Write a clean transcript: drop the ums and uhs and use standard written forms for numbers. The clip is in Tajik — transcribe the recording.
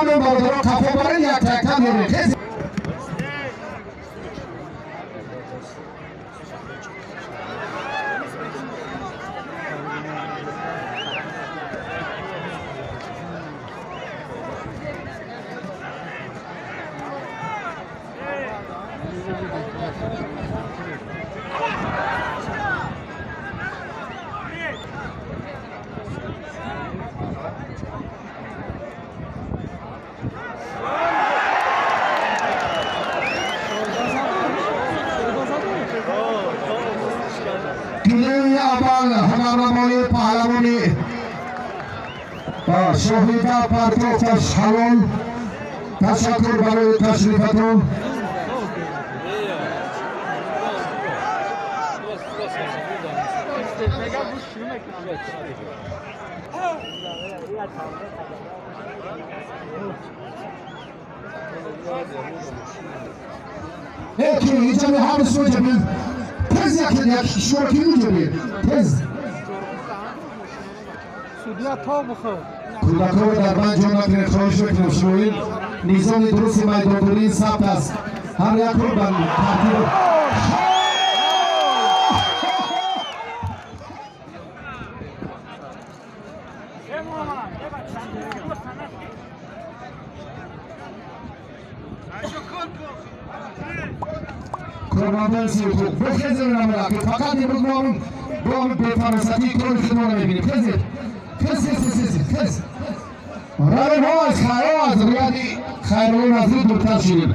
Ҳамин бародарон қафо баред, якта якта меорем. Хез. Килои аввал ҳунарнамоии паҳлавони Шоҳида партофташ ҳалол. Ташаккур барои ташрифатон. Ки иҷаби ҳамсу ҷаби тез як як шумо ки муҷаби тез. Судья то бухо. Кӯдакҳоро дар банд ҷо накунед, хоҳиш мекунам. Шумоин низоми дурусти майдондории сабт аст, ҳар якро ба тартиб. Кормандони ҳуқуқ, бихезед, рамара, фақат имрӯз мо бо бефаросатии кори худмо намебинем. Хезед, хез, хез, хез, хез, хез. Равем ҳо, аз хайро, аз рияди Хайрулло Назри дуртар шудем.